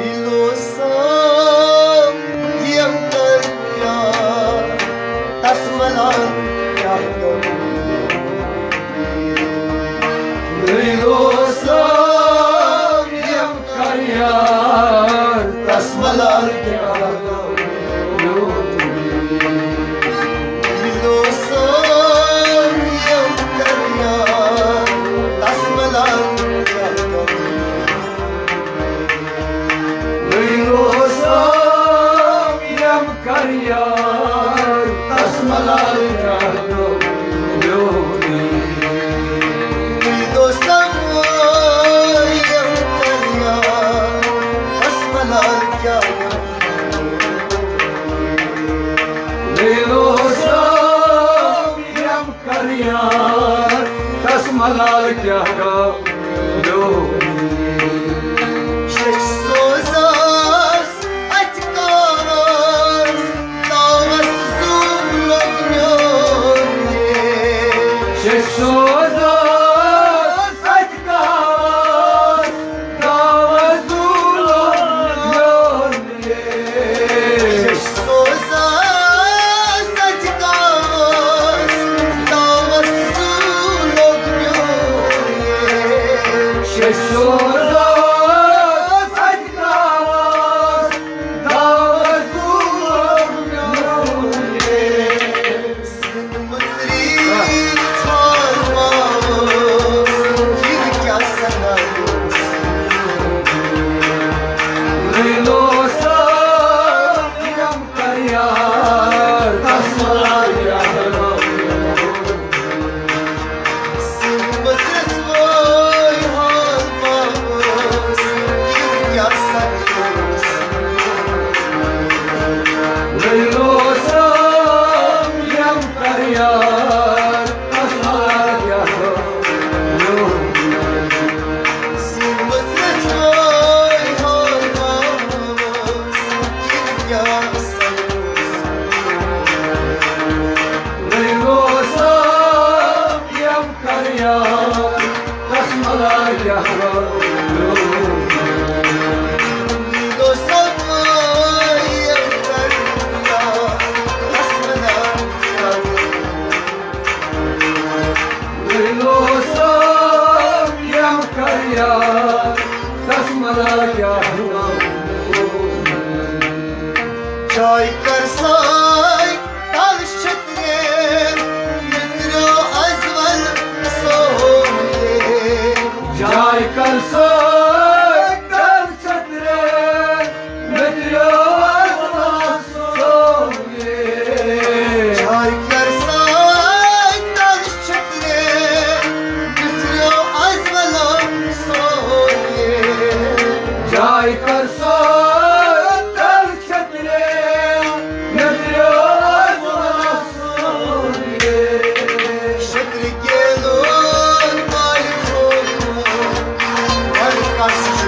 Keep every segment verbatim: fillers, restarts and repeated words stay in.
لوسام یم کر یار، تس ملال کیا کرو؟ لوسام یم کر یار، تس ملال کیا کرو؟ لوسام یم کر یار، تس ملال کیا کرو؟ لوسام یم کر یار، تس ملال کیا کرو؟ لوسام یم کر یار، تس ملال کیا کرو؟ لوسام یم کر یار، تس ملال کیا گو؟ شش سوزاس اتھ کاوس، تاوس زو لوگ میون یہ۔ شش سوزاس اتھ کاوس، تاوس زو لوگ میون یہ۔ شش سوزاس اتھ کاوس، تاوس زو لوگ میون یہ۔ شش سوزاس اتھ کاوس، تاوس زو لوگ میون یہ۔ جاے کر ساے تل چھترے، مترو ازول سوے۔ جاے کر ساے تل چھترے، مترو ازول سوے۔ جاے کر ساے تل چھترے، مترو ازول سوے۔ جاے کر ساے تل چھترے، مترو ازول سوے۔ شتر گیلو مالکو، مالکس چھُ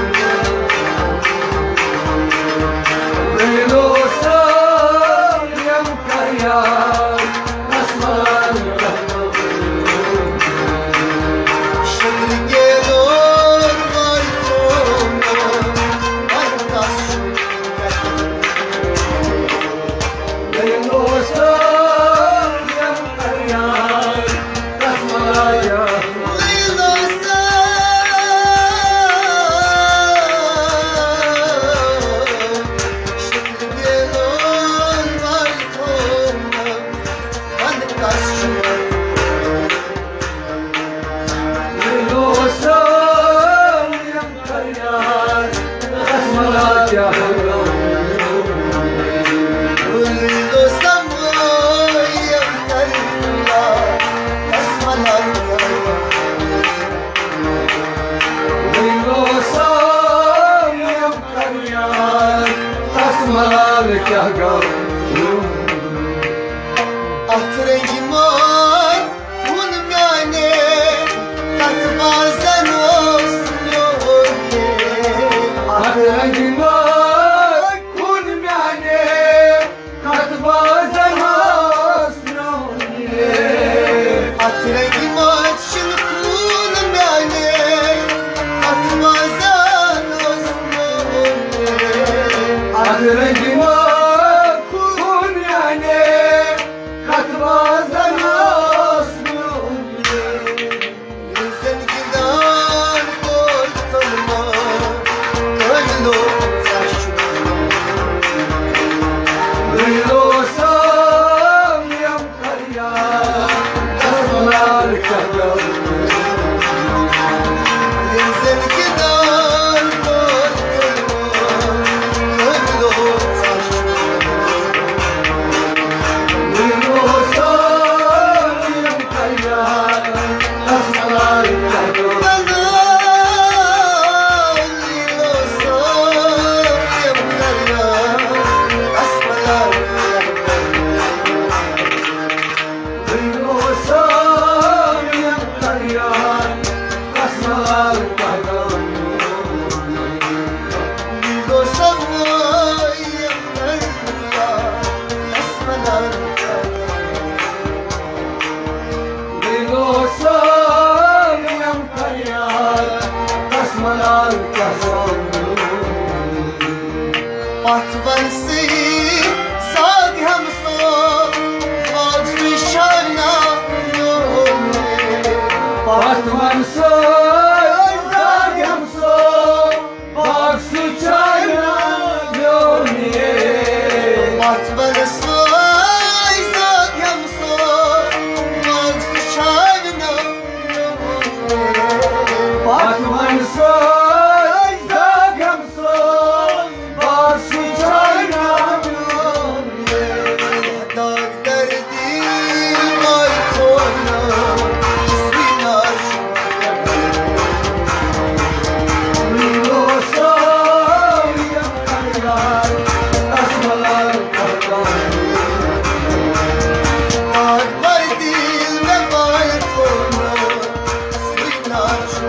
کیٛاہ گوٚو؟ اتھ رنگہِ منٛز ووٚن میانہِ کتھ بازن اوس میون یہ۔ اتھ رنگہِ منٛز ووٚن میانہِ کتھ بازن اوس میون یہ۔ اتھ رنگہِ منٛز چھُنہٕ خوٗن میانہِ کتھ بازن اوس میون یہ۔ پتھ ورسٕے زاگ ہمسو، باغ سُے چھاونا میون۔ پتھ ورسٕے زاگ ہمسو، باغ سُے چھاونا میون۔ پتھ ورسٕے زاگ ہمسو، باغ سُے چھاونا میون۔ پتھ ورسٕے زاگ ہمسو، باغ سُے چھاونا میون۔ داغ دردی ماے تھوڑا، سُے ناز۔ میرو ساوی یار، اسملال کرتا۔ داغ دردی ماے تھوڑا، سُے ناز۔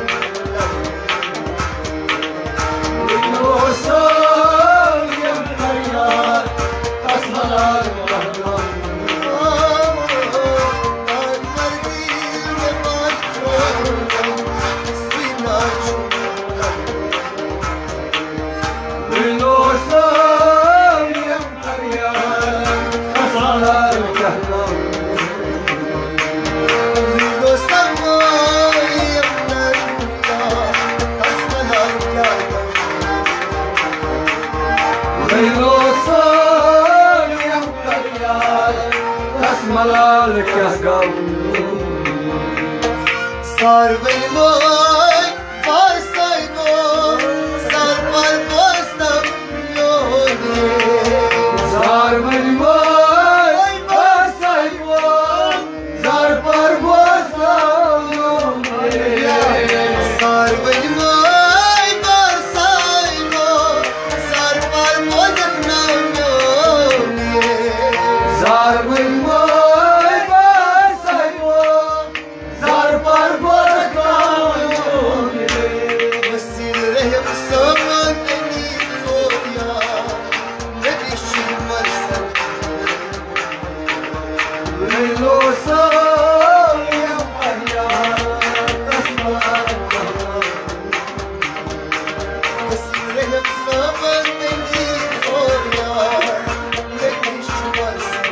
ملال کیٛاہ گوٚو؟ ساروٕے مٲے پاسَے گوٚو، سر پر بوزنم میون۔ ساروٕے مٲے پاسَے گوٚو، سر پر بوزنم میون۔ ساروٕے مٲے پاسَے گوٚو، سر پر بوزنم میون۔ ساروٕے مٲے پاسَے گوٚو، سر پر بوزنم میون۔ وسیل رحم صٲبن تٔمی ژوٚر یار، نبی چھُ مرسل۔ لو سایم احیاتس منٛز۔ وسیل رحم صٲبن تٔمی ژوٚر یار، نبی چھُ مرسل۔